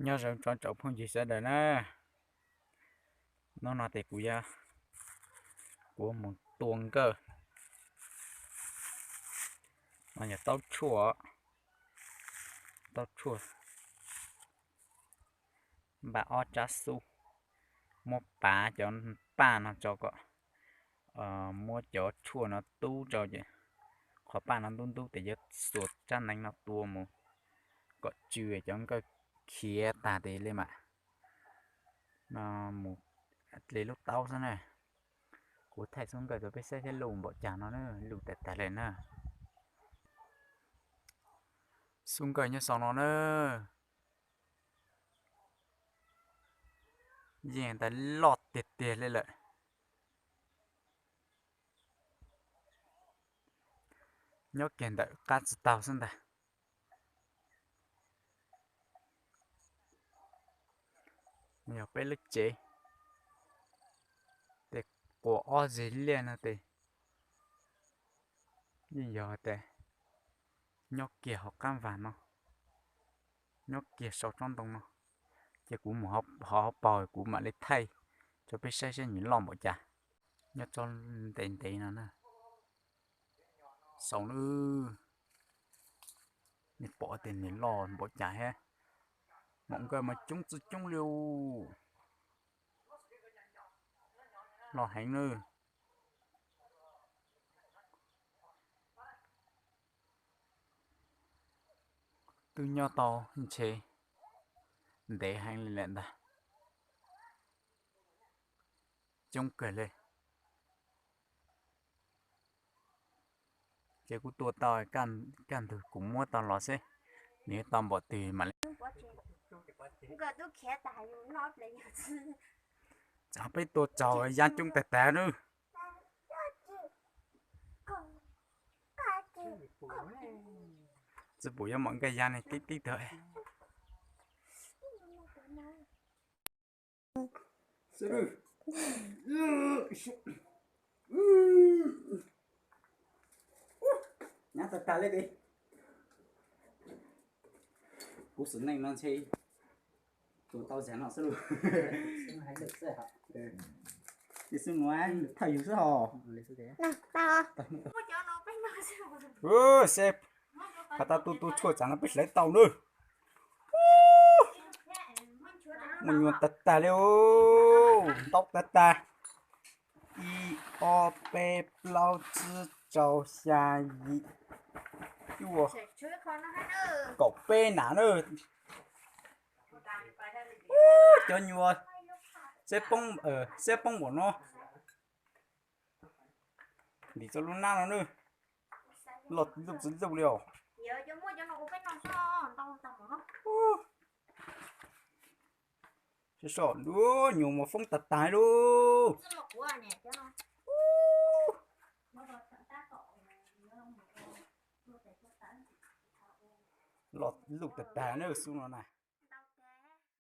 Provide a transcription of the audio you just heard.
Nyob zoo tsoom phooj ywg sawv daws na, hnub no ces kuv yuav, kuv mus tua nkawj. No yog taub tshuaj, taub tshuaj npaj ob tsab xub, muab pav cov paj no tso kom, muab cov tshuaj no tub rau ces qhov paj no ntub ntub ces yuav xuas tsab nees no tua mus kom tsw cov nkawj khiav tag tes li mam no mus dle lub taub xwb na. Kuv thaij xub nkawj rau peb saib thiab, luj npaum cas no na, luj tas tas li na. Xub nkawj nyob saum no na, yeej ntawd loj tiag tiag li lawm. Nyob kiag ntawm qab tsi taug xwb ntag. Yog peb lub tsev, tes quas ob zeg liaj no tes yeej yog tias nyob kiag hauv qab vas no, nyob kiag sau tsob ntoo no. Ces kuv mus hauv paus kuv mam li thaij rau peb saib saib nws loj npaum cas. Nyob tsob ntev ntev no na, saum lub, nej pom tias nws loj npaum cas thiab. Maum nkawj mas coob txwj coob li, loj heev nawb. Twb nyob tau ntshe ntev heev li lawm ntag. Coob kawg li. Ces kuv tua tau, kaj ntug kuv muab tau los xwb, nws yuav tau npaum twg mam li. Txawm peb tua tsaug ya coob tag tag nawb. Tsi pum yuav mam nkaj ya ne tib tib tag. Nyab tag tag li. Kuv xwm neej no ntshe tua tau zag no xwb lauj. Li xwb nuav thawj yug xwb hos. Seb, has tas tu tu tshuaj tsam no peb hlawv tau nawb. Muaj nyuag tag tag li, ntau tag tag. Ib, ob, peb, plaub, tsib, rau, xya, yim, cuaj, kaum peb nas na. Cov nyuag seb poob, seb poob npaum no. Ntim txoj lub nab no na, loj txi loj txi loj li os. Seb so, nyuag mas foob tag tag lauj. Loj luj tag tag na xub no na.